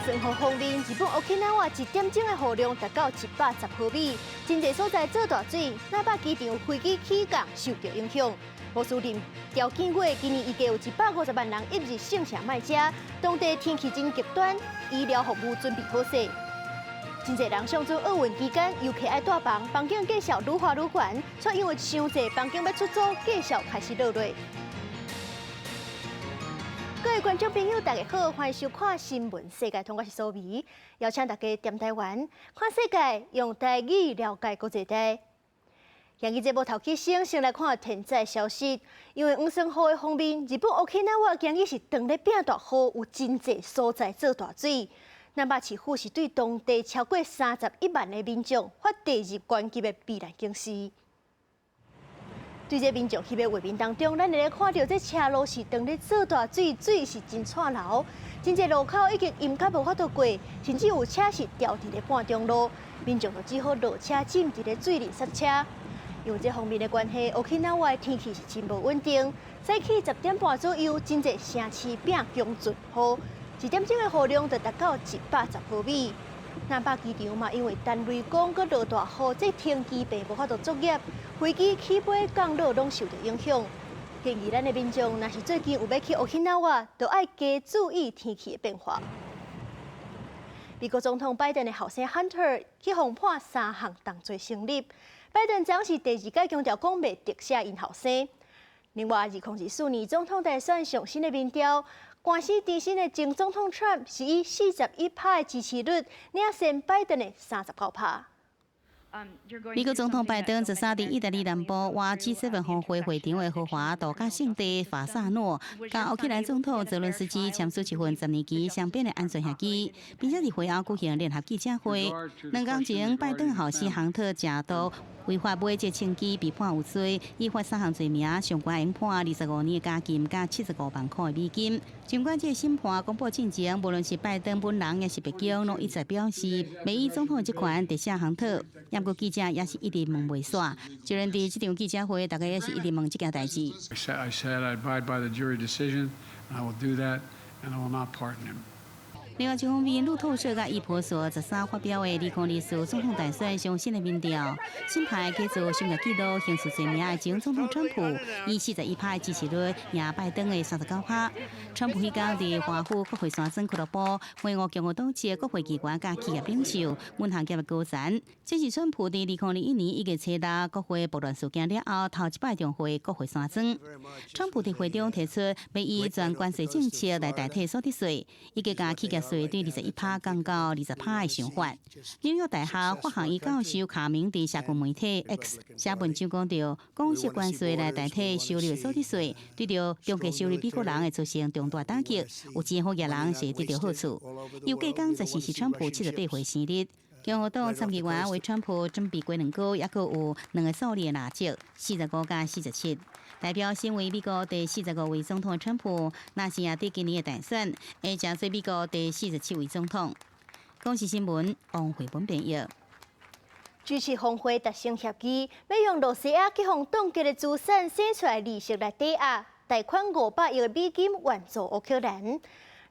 霜雨鋒面，日本 Okinawa 一點鐘的雨量達到110毫米，真濟所在做大水，那霸機場飛機起降受著影響。穆斯林調景月今年預計有150萬人湧入聖城麥加，當地天氣真極端，醫療服務準備好勢。真濟人上陣奧運期間，遊客愛蹛房，房間價數愈來愈懸，卻因為傷濟房間欲出租，價數開始落落。各位觀眾朋友，大家好，歡迎收看《新聞世界通》，我是蘇美，邀請大家踮台灣看世界，用台語了解國際大。今日節目頭起先，先來看天災消息。因為黃霜雨的鋒面，日本 Okinawa 今日是當咧變大雨，有真濟所在做大水。那霸市府是對當地超過31萬的民眾發第二關級的避難警示。對這民眾翕的畫面當中，咱會來看著這車路是當咧做大水，水是真掣流，真濟路口已經淹甲無法度過，甚至有車是掉佇咧半中路，民眾就只好落車浸佇咧水裡剎車。因為這方面的關係，Okinawa 的天氣是真無穩定。早起10點半左右，真濟城市變強陣雨，一點鐘的雨量就達到110毫米。那霸機場嘛，因為陳雷公閣落大雨，這停機坪無法度作業，飛機起飛降落攏受著影響。建議咱的民眾，若是最近有欲去 Okinawa，就愛加注意天氣的變化。美國總統拜登的後生 Hunter 去予判三項重罪成立。拜登昨是第二擺強調講袂特赦𪜶後生。另外，2024年總統大選上新的民調，官司纏身的前總統 Trump 是以41趴的支持率領先拜登的39趴。美國總統拜登13佇意大利南部倚 G7 峰會會場的豪華度假勝地法薩諾，佮烏克蘭總統澤倫斯基簽署一份10年期雙邊的安全協議，並且佇會後舉行聯合記者會。2工前，拜登後生亨特食毒違法買這槍支被判有罪，依法三項罪名，上懸會判25年的監禁佮75萬塊美金。儘管這個審判公布進前，無論是拜登本人抑是白宮，攏一再表示，袂以總統的職權特赦亨特。不過記者也是一直問袂煞，就連佇這場記者會，大家也是一直問這件代誌。 I said I abide by the jury decision, and I will do that, and I will not pardon him. 另外一方面，路透社佮益普索13發表的2024總統大選上新的民調，新派繼續商業紀錄刑事罪名的前總統川普，以41趴的支持率贏拜登的39趴。川普彼工佇華府國會山莊俱樂部會晤共和黨籍國會議員佮企業領袖，銀行業的高層。這是川普佇2021年一月初六國會暴亂事件了後，頭一擺重回國會山莊。川普佇會中提出，欲以全關稅政策來代替所得稅，以及共企業稅對21趴降到20趴的想法。紐約大學法學院教授卡明佇社群媒體 X 寫文章講著，降息關稅來代替收入所得稅，對著中低收入美國人會造成重大打擊，有錢好額人是得著好處。又過工14是川普78歲生日，共和黨參議員為川普準備雞卵糕，抑閣有兩個數字的蠟燭，45佮47。代表身為美國第四十五位總統的川普，若是贏得今年的大選，會成做美國第四十七位總統。公視新聞王慧文編譯。 G7峰會達成協議，欲用露西亞去予凍結的資產生出來利息來抵押，貸款500億美金援助烏克蘭。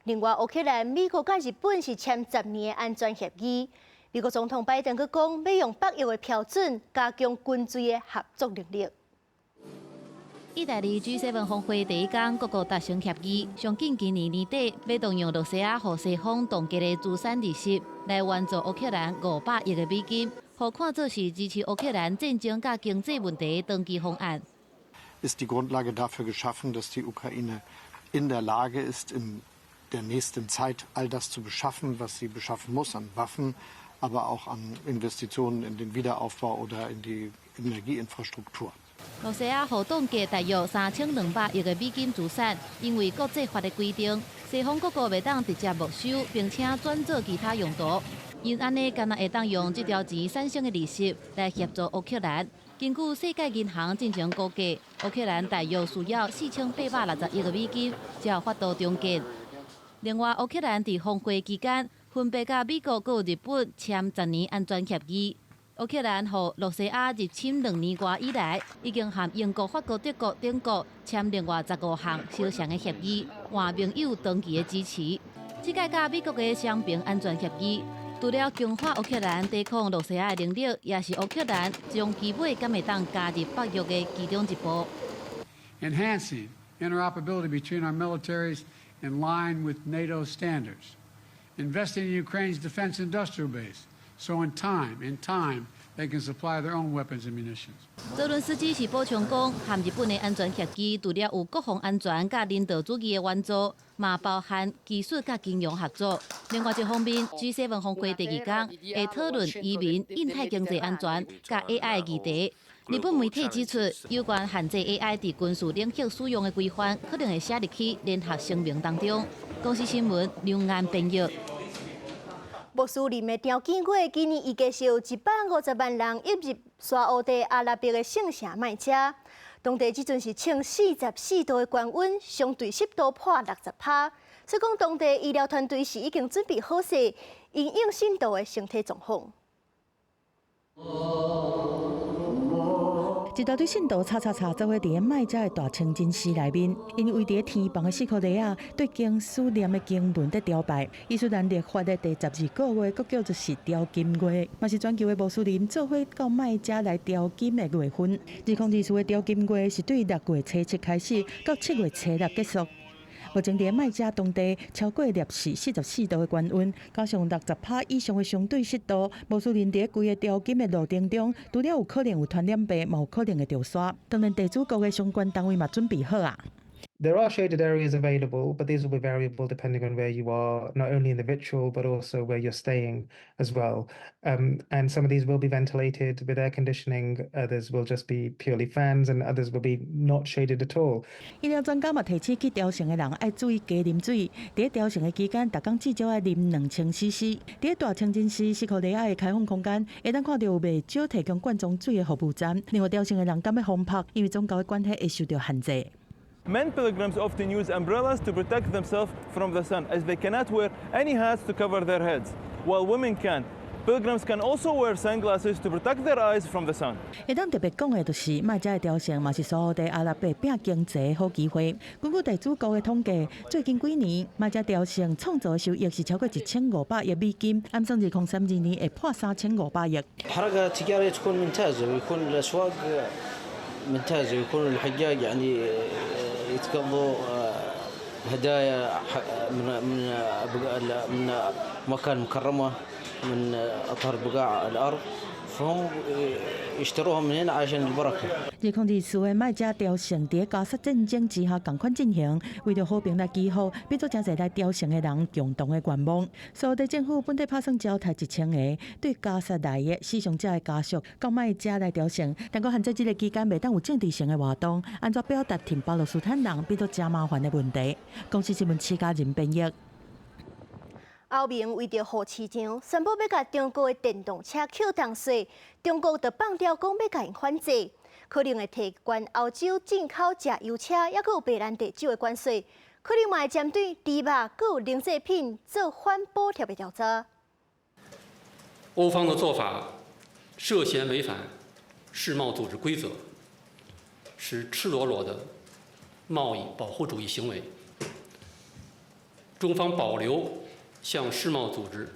另外，烏克蘭、美國佮日本是簽十年的安全協議。美國總統拜登閣講，欲用北約的標準加強軍隊的合作能力。意大利 G7 峰會第一工，各國達成協議，上緊今年年底欲動用露西亞予西方凍結的資產利息來援助烏克蘭500億美金，予看做是支持烏克蘭戰爭佮經濟問題的長期方案。 Ist die Grundlage dafür geschaffen, dass die Ukraine in der Lage ist, in der nächsten Zeit all das zu beschaffen, was sie beschaffen muss an Waffen, aber auch an Investitionen in den Wiederaufbau oder in die Energieinfrastruktur. 露西亞予凍結大約3200億美金資產，因為國際法的規定，西方各國袂當直接沒收，並且轉做其他用途。𪜶按呢，干焦會當用這條錢產生的利息來協助烏克蘭。根據世界銀行進前估計，烏克蘭大約需要4860億美金，才有法度重建。另外，烏克蘭佇峰會期間分別佮美國佮日本簽十年安全協議。烏克蘭予露西亞入侵2年外以來，已經和英國、法國、德國等國簽另外15項相像的協議，換盟友長期的支持。這屆佮美國的雙邊安全協議，除了強化烏克蘭抵抗羅西亞的能力，也是烏克蘭將期尾敢會當加入北約的其中一步。 Enhancing interoperability between our militaries in line with NATO standards. Investing in Ukraine's defense industrial base, so in time, they can supply their own weapons and munitions. 澤倫斯基是補充講，和日本的安全協議，除了有國防安全佮人道主義的援助，嘛包含技術佮金融合作。另外一方面，G7 峰會第二工會討論移民、印太經濟安全佮 AI 議題。日本媒體指出，有關限制 AI 佇軍事領域使用的規範，可能會寫入去聯合聲明當中。公視新聞梁安編譯。穆斯林的朝覲月，今年預計是有150萬人湧入沙烏地阿拉伯的聖城麥加。當地這陣是穿44度的高溫，相對濕度破60%，所以講當地醫療團隊是已經準備好勢，因應信徒的身體狀況。一大堆信徒吵吵吵，做伙佇咧麥加的大清真寺內面，𪜶圍佇咧天棚的四箍內仔，對經書念的經文佇朝拜。伊斯蘭曆法的第12個月，閣叫做是朝覲月，嘛是全球的穆斯林做伙到麥加來朝覲的月份。2024的朝覲月是對6月初7開始，到7月初6結束。目前佇麥加當地超過攝氏44度的高溫，加上60%以上的相對濕度，穆斯林佇規个朝覲的路程中，除了有可能有傳染病，嘛有可能會著沙。當然，地主國的相關單位嘛準備好啊。 There are shaded areas available, but these will be variable depending on where you are, not only in the ritual, but also where you're staying as well. And some of these will be ventilated with air conditioning, others will just be purely fans, and others will be not shaded at all. 醫療專家嘛提醒去朝聖的人愛注意加啉水。佇朝聖的期間，逐工至少愛啉2000 cc。佇大清真寺四箍內仔的開放空間，會當看著有袂少提供罐裝水的服務站。另外，朝聖的人敢欲風曝，因為宗教的關係會受著限制。 Men pilgrims often use umbrellas to protect themselves from the sun, as they cannot wear any hats to cover their heads, while women can. Pilgrims can also wear sunglasses to protect their eyes from the sun. 會當特別講的，就是麥加的朝聖嘛是沙烏地阿拉伯拼經濟的好機會。根據地主國的統計，最近幾年麥加朝聖創造的收益是超過1500億美金，按算2032年會破3500億。 حركة تجارية تكون ممتازة ويكون الأسواق ممتازة ويكون الحجاج يعني يتقضوا هدايا من مكة المكرمة، من أطهر بقاع الأرض، فهم يشتروها من هنا عشان البركة. 2024的麥加朝聖佇加沙戰爭之下仝款進行，為著和平來祈福，變做誠濟來朝聖的人共同的願望。沙烏地政府本底拍算招刣1000個對加沙來的死傷者的家屬到麥加來朝聖，但閣限制這个期間袂當有政治性的活動，按怎表達挺巴勒斯坦人變做誠麻煩的問題。公視新聞徐家仁編譯。歐盟為著護市場，宣布欲共中國的電動車扣重稅，中國就放刁講欲共𪜶反制，可能會提懸歐洲進口柴油車，抑閣有白蘭地酒的關稅，可能嘛會針對豬肉、閣有奶製品做反補貼的調查。歐方的做法涉嫌違反世貿組織規則，是赤裸裸的貿易保護主義行為。中方保留向世貿組織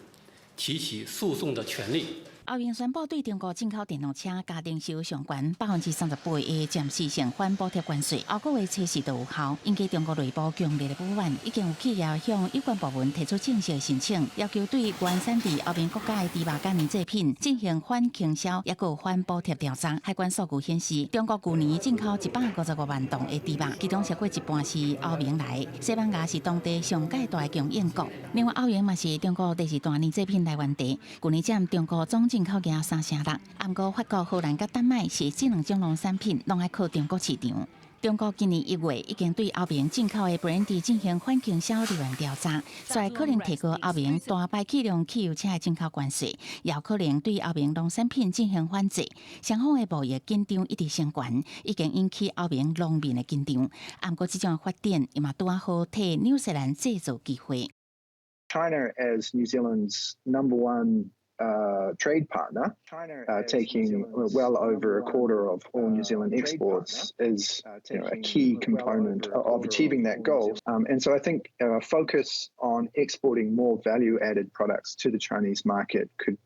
提起訴訟的權利。歐盟宣布對中國進口電動車加徵收上懸38%的暫時性反補貼關稅，後個月初四就有效。引起中國內部強烈的不滿，已經有企業向有關部門提出正式的申請，要求對原產地歐盟國家的豬肉佮奶製品進行反傾銷，抑閣反補貼調查。海關數據顯示，中國舊年進口155萬噸的豬肉，其中超過一半是歐盟來。西班牙是當地上蓋大的供應國。另外，歐盟嘛是中國第二大奶製品來源地，舊年佔中國總進口額3成6。毋過法國、荷蘭佮丹麥是這兩種農產品攏愛靠中國市場。中國今年1月已經對歐盟進口的布蘭迪進行反傾銷立案調查，所以可能提高歐盟大排氣量汽油車的進口關稅，也有可能對歐盟農產品進行反制。雙方的貿易緊張一直升懸，已經引起歐盟農民的緊張。毋過這種發展伊嘛拄仔好替紐西蘭製造機會。 China as New Zealand's number one Trade partner, taking well over a quarter of all New Zealand exports, is a key component of achieving that goal. And so I think a focus on exporting more value added products to the Chinese market could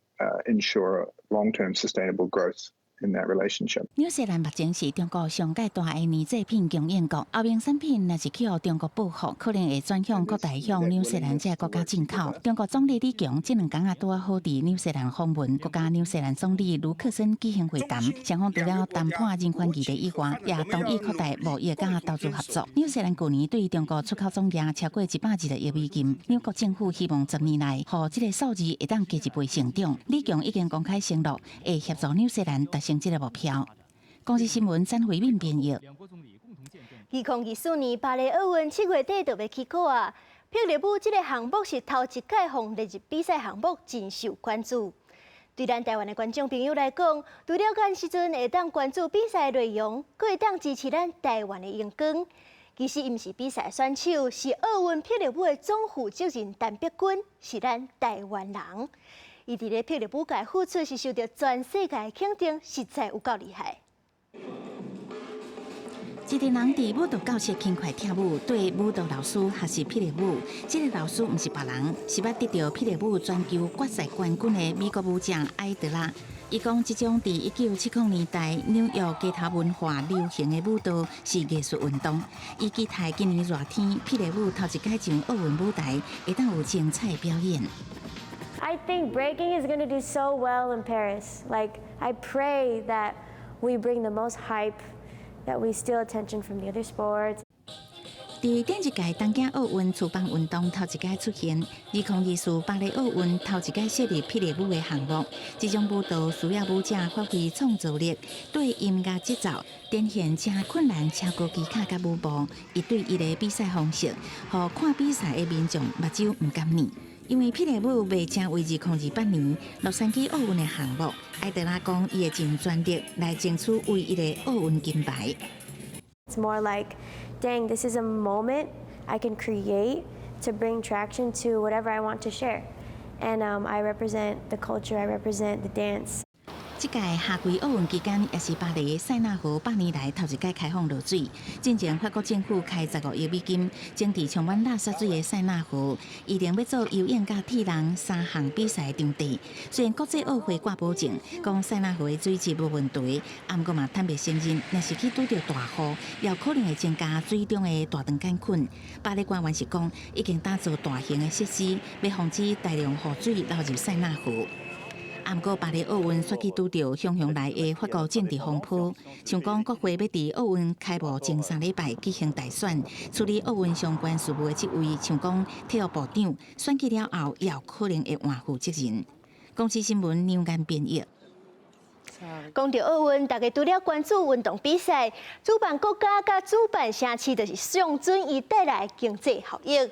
ensure long term sustainable growth in that relationship. 紐西蘭目前是中國上蓋大的奶製品供應國，歐盟產品若是去予中國報復，可能會轉向擴大向紐西蘭這個國家進口。中國總理李強這兩工仔拄好佇紐西蘭訪問，閣佮紐西蘭總理盧克森舉行會談，雙方除了談判人權議題以外，也同意擴大貿易佮投資合作。紐西蘭舊年對中國出口總額超過120億美金，兩國政府希望10年內，予這个數字會當加一倍成長。李強已經公開承諾，會協助紐西蘭達成這個目標。公視新聞張慧敏編譯。2024年巴黎奧運7月底就欲起鼓啊！霹靂舞這个項目是頭一屆予列入比賽項目，真受關注。對咱台灣的觀眾朋友來講，除了看時陣會當關注比賽內容，閣會當支持咱台灣的榮光。其實伊毋是比賽選手，是奧運霹靂舞的總負責人陳碧君，是咱台灣人。伊佇咧霹靂舞界付出是受到全世界肯定，實在有夠厲害。一个人佇舞蹈教室輕快跳舞，對舞蹈老師學習霹靂舞。這个老師毋是別人，是捌得著霹靂舞全球決賽冠軍的美國舞將艾德拉。伊講，這種佇1970年代紐約街頭文化流行的舞蹈是藝術運動。伊期待今年熱天霹靂舞頭一擺上奧運舞台，會當有精彩表演。 I think breaking is going to do so well in Paris. Like, I pray that we bring the most hype, that we steal attention from the other sports. 佇頂一屆東京奧運廚房運動頭一擺出現，2024巴黎奧運頭一擺設立霹靂舞的項目。這種舞蹈需要舞者發揮創造力，對音樂節奏展現誠困難超高技巧佮舞步，一對一的比賽方式，予看比賽的民眾目睭毋敢睨。因為霹靂舞袂成為2028年洛杉磯奧運的項目，艾德拉講伊會盡全力來爭取唯一的奧運金牌。 It's more like, dang, this is a moment I can create to bring traction to whatever I want to share. And I represent the culture, I represent the dance. 這屆夏季奧運期間，也是巴黎塞納河100年來頭一擺開放落水。進前法國政府開15億美金，整治充滿垃圾水的塞納河，預定欲做游泳佮鐵人三項比賽的場地。雖然國際奧會掛保證，講塞納河的水質無問題，毋過嘛坦白承認，若是去拄著大雨，也可能會增加水中的大腸桿菌。巴黎官員是講，已經打造大型的設施，欲防止大量雨水流入塞納河。毋過巴黎奧運煞去拄著洶湧來的法國政治風波，像講國會欲佇奧運開幕前3禮拜舉行大選，處理奧運相關事務的這位，像講體育部長，選舉了後也有可能會換負責人。公視新聞梁間編譯。講到奧運，大家除了關注運動比賽，主辦國家佮主辦城市就是上準伊帶來經濟效益。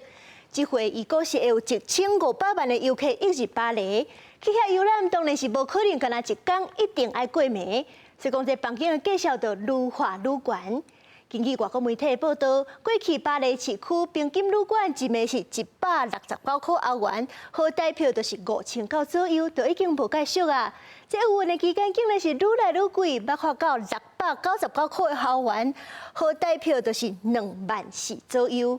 這回預估是會有1500萬的遊客湧入巴黎，去遐遊覽當然是無可能，干焦一工一定愛過暝。所以講這房間的價數就愈畫愈懸。根據外國媒體的報道，過去巴黎市區平均旅館一暝是169塊歐元，好台票就是5000九左右，就已經無蓋俗啊。這奧運的期間竟然是愈來愈貴，捌看到699塊歐元，好台票就是2萬4左右。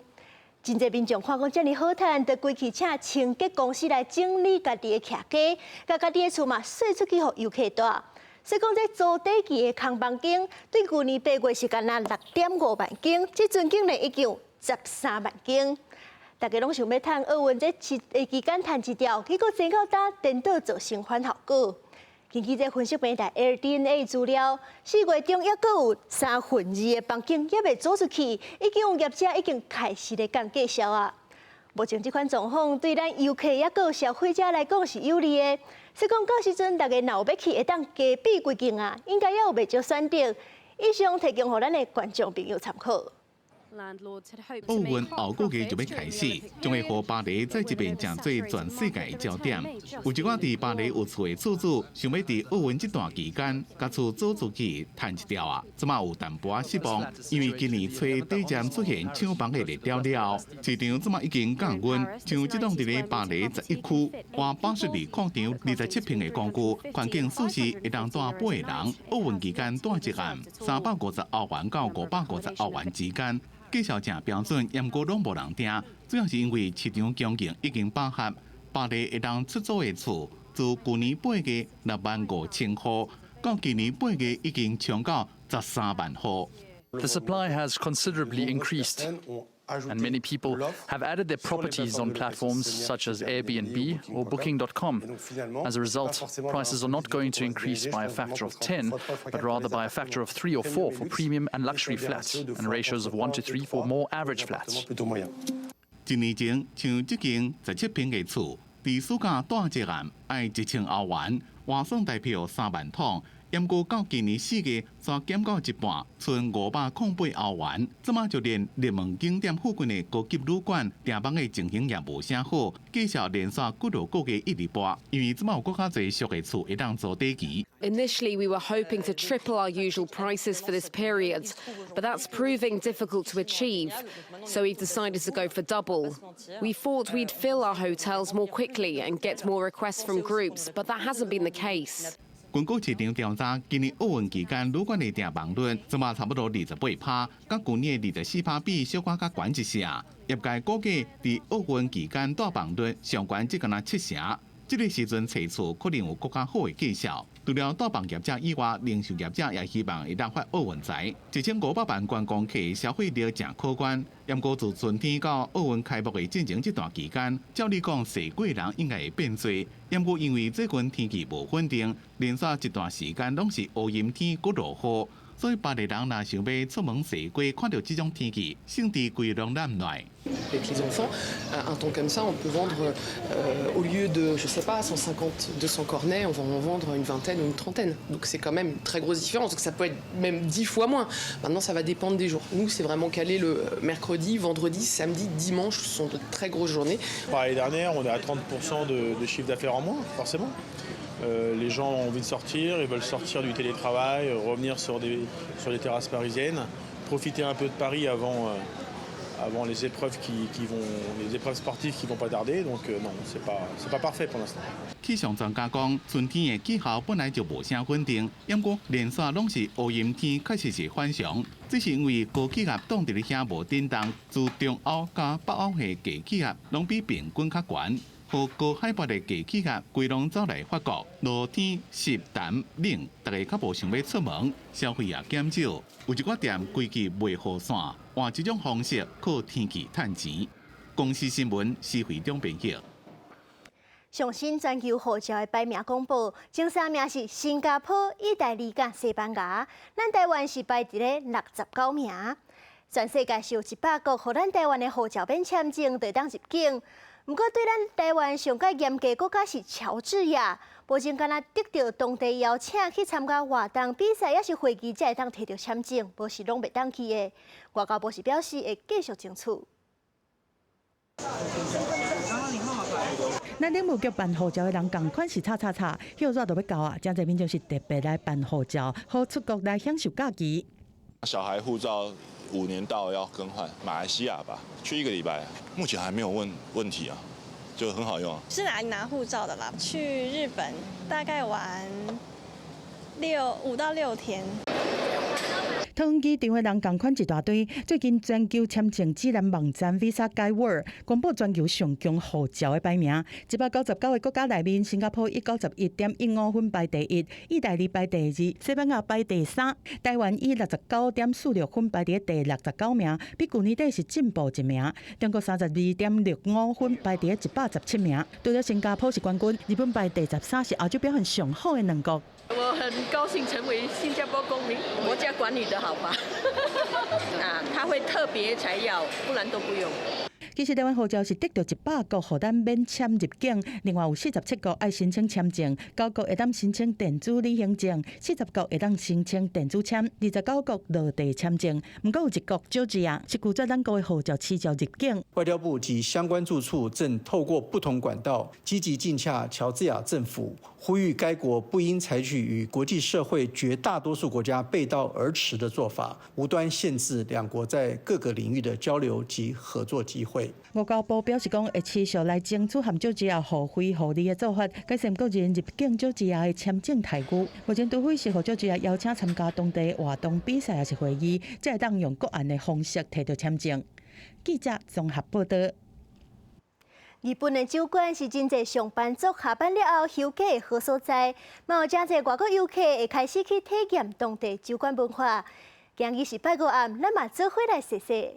真濟民眾看講遮爾好趁，就規氣請清潔公司來整理家己的徛家，共家己的厝嘛稅出去予遊客蹛。所以講，這租短期的空房間，對舊年8月是干焦6.5萬間，這陣竟然已經有13萬間。大家攏想欲趁奧運這期期間趁一條，結果爭到今顛倒造成反效果。根據這分析平台 AirDNA 資料，4月中猶閣有2/3的房間猶未租出去，已經有業者已經開始咧降價數啊。目前這款狀況對咱遊客猶閣有消費者來講是有利的。所以講到時陣，大家若有欲去，會當加比幾間啊，應該也有袂少選擇。以上提供予咱的觀眾朋友參考。奧運後個月就欲開始，將會予巴黎再一遍成做全世界的焦點。有一寡佇巴黎有厝的厝主，想欲佇奧運這段期間，共厝租出去趁一條仔，這馬有淡薄仔失望，因為今年初短暫出現搶房的熱潮了，市場這馬已經降溫。像這棟佇咧巴黎11區，活巴士底廣場27坪的公寓，環境舒適，會當住八個人。奧運期間住一暗，350歐元到550歐元之間。價數誠標準，毋過攏無人訂，主要是因為市場供應已經飽和。巴黎會當出租的厝，自舊年8月6萬5千戶，到今年8月已經衝到13萬戶。 The supply has considerably increased, and many people have added their properties on platforms such as Airbnb or Booking.com. As a result, prices are not going to increase by a factor of 10, but rather by a factor of 3 or 4 for premium and luxury flats, and ratios of 1 to 3 for more average flats. 一年前，像這間17坪的厝，佇暑假住一暗愛1000歐元，換算台票3萬通。毋過到今年4月，煞減到一半，賰508歐元。這馬就連熱門景點附近的高級旅館訂房的情形也無啥好，價數連續幾落個月一直跋，因為這馬有閣較濟俗的厝會當租短期。 Initially, we were hoping to triple our usual prices for this period, but that's proving difficult to achieve. So we've decided to go for double. We thought we'd fill our hotels more quickly and get more requests from groups, but that hasn't been the case. 根據市場調查，今年奧運期間旅館的訂房率，這馬差不多28%，佮舊年的24%比，小可較懸一些。業界估計，佇奧運期間訂房率上懸只敢若七成。這個時陣揣厝可能有閣較好的價數。除了住房業者以外，零售業者也希望會當發奧運財。1500萬觀光客消費力誠可觀。毋過自春天到奧運開幕的進前這段期間，照理講，踅街人應該會變濟。毋過因為最近天氣無穩定，連續一段時間攏是烏陰天，閣落雨，所以巴黎人若想欲出門踅街，看著這種天氣，甚至規攏攬來。 Avec les enfants, un temps comme ça, on peut vendre au lieu de, je sais pas, 150, 200 cornets, on va en vendre une vingtaine ou une trentaine. Donc c'est quand même une très grosse différence. Donc ça peut être même 10 fois moins. Maintenant, ça va dépendre des jours. Nous, c'est vraiment calé le mercredi, vendredi, samedi, dimanche, ce sont de très grosses journées. Par l'année dernière, on est à 30% de chiffre d'affaires en moins, forcément. Les gens ont envie de sortir, ils veulent sortir du télétravail, revenir sur les terrasses parisiennes, profiter un peu de Paris avant les épreuves sportives qui vont pas tarder. Donc non, c'est pas parfait pour l'instant. 氣象專家講，春天的氣候本來就無啥穩定，毋過連續攏是烏陰天，確實是反常。這是因為高氣壓擋佇咧遐無振動，自中歐佮北歐的低氣壓攏比平均較懸，予高海拔的低氣壓規攏走來法國，落天濕澹冷，大家較無想欲出門，消費也減少。有一寡店規季賣雨傘，換這種方式靠天氣趁錢。公視新聞施惠中編譯。上新全球護照的排名公布，前三名是新加坡、意大利佮西班牙，咱台灣是排佇咧69名。全世界是有100國，予咱台灣的護照免簽證就會當入境。毋過對咱台灣上蓋嚴格國家是喬治亞，目前干焦得著當地邀請去參加活動、比賽，抑是會議，才會當提著簽證，無是攏袂當去的。外交部是表示會繼續爭取。咱領務局辦護照的人仝款是吵吵吵，歇熱就欲到啊！誠濟民眾是特別來辦護照，好出國來享受假期。小孩護照5年到要更換，馬來西亞吧，去一個禮拜，目前還沒有問問題啊，就很好用。是來拿護照的啦，去日本大概玩5到6天。桃園機場的人仝款一大堆。最近全球簽證指南網站 Visa Guide World 公布全球上強護照的排名，199個國家內面，新加坡以91.15分排第一，意大利排第二，西班牙排第三，台灣以69.46分排佇第69名，比舊年底是進步一名。中國32.65分排佇117名，除了新加坡是冠軍，日本排第13，是亞洲表現上好的兩國。我很高興成為新加坡公民，國家管理得好吧？啊，他會特別才要，不然都不用。其實台灣護照是得著100國，予咱免簽入境；另外有47國愛申請簽證，9國會當申請電子旅行證，40國會當申請電子簽，29國落地簽證。毋過有一國喬治亞是拒絕咱國的護照持照入境。外交部及相關住處正透過不同管道積極進洽喬治亞政府，呼籲該國不應採取與國際社會絕大多數國家背道而馳的做法，無端限制兩國在各個領域的交流及合作機會。外交部表示講，會持續來爭取和喬治亞互惠互利的做法，改善國人入境喬治亞的簽證待遇。目前除非是予喬治亞邀請參加當地活動、比賽抑是會議，才會當用國安的方式提著簽證。記者綜合報導。日本的酒館是真濟上班族下班了後休憩的好所在，嘛有誠濟外國遊客會開始去體驗當地酒館文化。今日是拜五暗，咱嘛做伙來踅踅。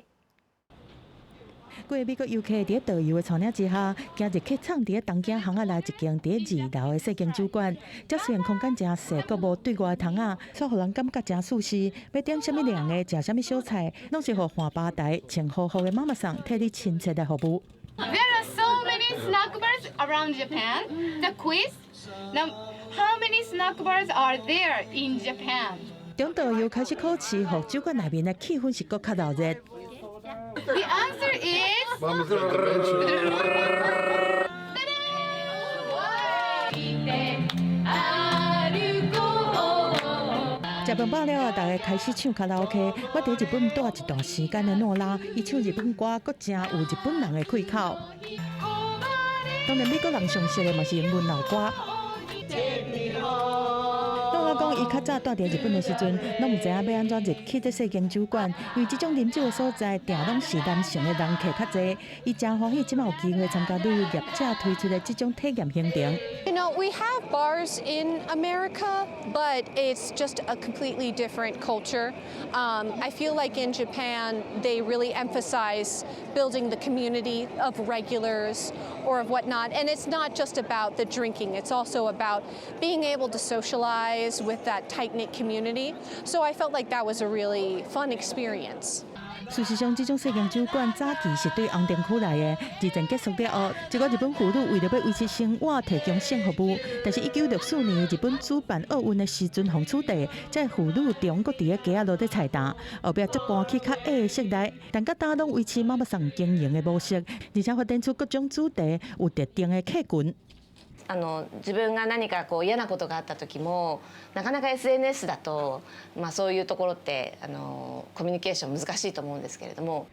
幾个美國遊客佇導遊的帶領之下，行入去藏佇咧東京巷仔內一間佇二樓的細間酒館。這雖然空間誠細，閣無對外窗仔，卻予人感覺誠舒適。欲點啥物涼的，食啥物小菜，攏是予換吧台穿和服的媽媽桑替你親切來服務。 There are so many snack bars around Japan. The quiz. Now, how many snack bars are there in Japan? 中導遊開始考試，予酒館內面的氣氛是閣較熱鬧。 The answer is. 食飯飽了後，大家開始唱卡拉 OK。我佇日本蹛一段時間的諾拉，伊唱日本歌，閣誠有日本人的氣口。當然，美國人上熟的嘛是英文老歌。諾拉講，伊較早蹛佇日本的時陣，攏毋知影欲按怎入去這細間酒館，因為這種啉酒的所在，定攏是男性的人客較濟。伊誠歡喜，這擺有機會參加旅遊業者推出的這種體驗行程。 We have bars in America, but it's just a completely different culture. I feel like in Japan, they really emphasize building the community of regulars or of whatnot. And it's not just about the drinking, it's also about being able to socialize with that tight-knit community. So I felt like that was a really fun experience. 事實上，這種細間酒館早期是對紅燈區來的。二戰結束了後，一個日本婦女為著欲維持生活，提供性服務。但是，1964年日本主辦奧運的時陣，予取締，這婦女中閣佇咧街仔路咧菜擔，後壁則搬去較矮的室內，但佮今攏維持媽媽桑經營的模式，而且發展出各種主題有特定的客群。自分が何かこう嫌なことがあった時もなかなか SNS だと、まあ、そういうところってコミュニケーション難しいと思うんですけれども。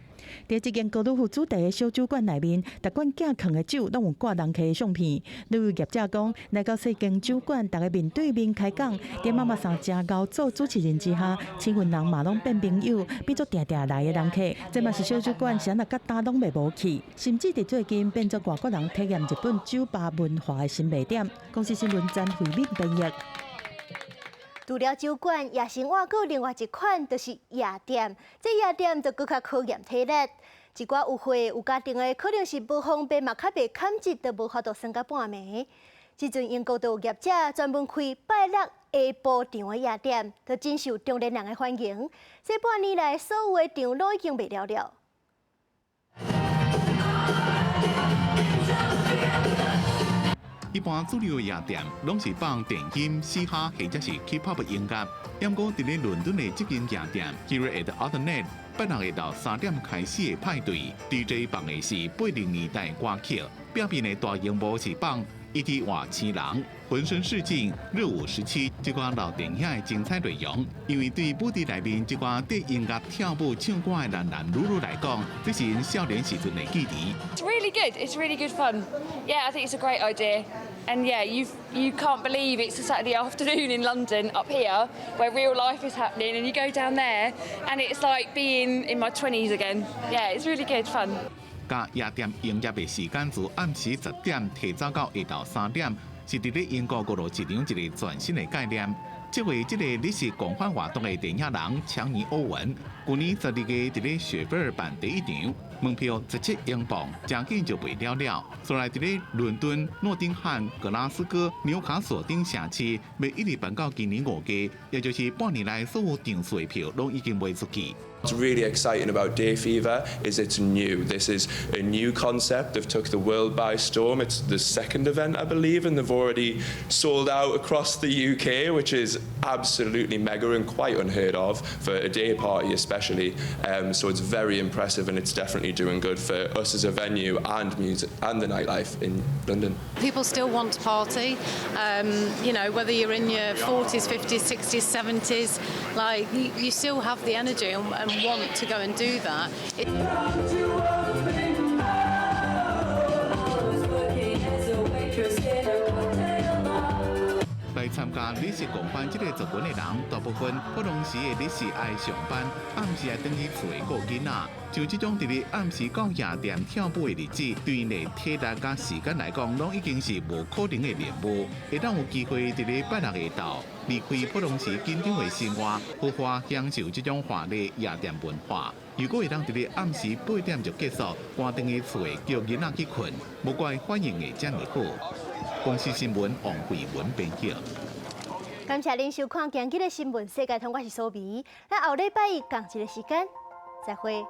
佇這間高爾夫主題的小酒館內面，逐罐寄囥的酒攏有掛人客的相片。旅遊業者講，來到細間酒館，逐家面對面開講，佇媽媽桑誠𠢕做主持人之下，身份人嘛攏變朋友，變做定定來的人客。這嘛是小酒館啥若佮今攏袂無去，甚至佇最近變做外國人體驗日本酒吧文化的新賣點。公視新聞詹慧敏編譯。除了酒館，夜生活閣有另外一款，就是夜店。這夜店就閣較考驗體力。一寡有歲有家庭的，可能是無方便嘛，較袂堪折，就無法度耍到半暝。這陣英國就有業者專門開拜六下晡場的夜店，就真受中年人的歡迎。這半年來，所有的場攏已經賣了了。一般主流的夜店攏是放電音、嘻哈或者是 K-pop 音樂。毋過，佇咧倫敦的這間夜店 Here at Alternate，拜六下晝3點開始的派對，DJ 放的是80年代歌曲，表面的大螢幕是放一直外星人、渾身是勁、熱舞17這寡老電影的精彩內容。因為對舞池內面這寡綴音樂、跳舞、唱歌的男男女女來講，這是𪜶少年時陣的記憶。 It's really good. It's really good fun. Yeah, I think it's a great idea. And yeah, you can't believe it's a Saturday afternoon in London up here where real life is happening, and you go down there and it's like being in my 20s again. Yeah, it's really good fun. 共夜店營業的時間自暗時10點提早到下晝3點，是佇咧英國娛樂市場一個全新的概念。這回這個日式廣泛活動的電影人強尼歐文，舊年12月佇咧雪菲爾辦第一場，門票17英鎊，誠緊就賣了了。所來佇咧倫敦、諾丁漢、格拉斯哥、紐卡索等城市，欲一直辦到今年5月，也就是半年內所有場次的票攏已經賣出去。 What's really exciting about Day Fever is it's new. This is a new concept. They've took the world by storm. It's the second event, I believe, and they've already sold out across the UK, which is absolutely mega and quite unheard of for a day party, especially. So it's very impressive, and it's definitely doing good for us as a venue and music and the nightlife in London. People still want to party. Whether you're in your 40s, 50s, 60s, 70s, like you still have the energy and want to go and do that. It 來參加禮食狂歡這个族群的人，大部分普通時的日是愛上班，暗時愛轉去厝的顧囡仔。像這種佇咧暗時到夜店跳舞的日子，對𪜶的體力佮時間來講，攏已經是無可能的任務。會當有機會佇咧拜六下晝離開普通時緊張的生活，好好享受這種華麗夜店文化。如果會當佇咧暗時8點就結束，趕轉去厝叫囡仔去睏，無怪反應會遮爾好。公視新聞王慧文編輯。感謝您收看今日的新聞世界通，我是蘇美。咱後禮拜一仝一个時間，再會。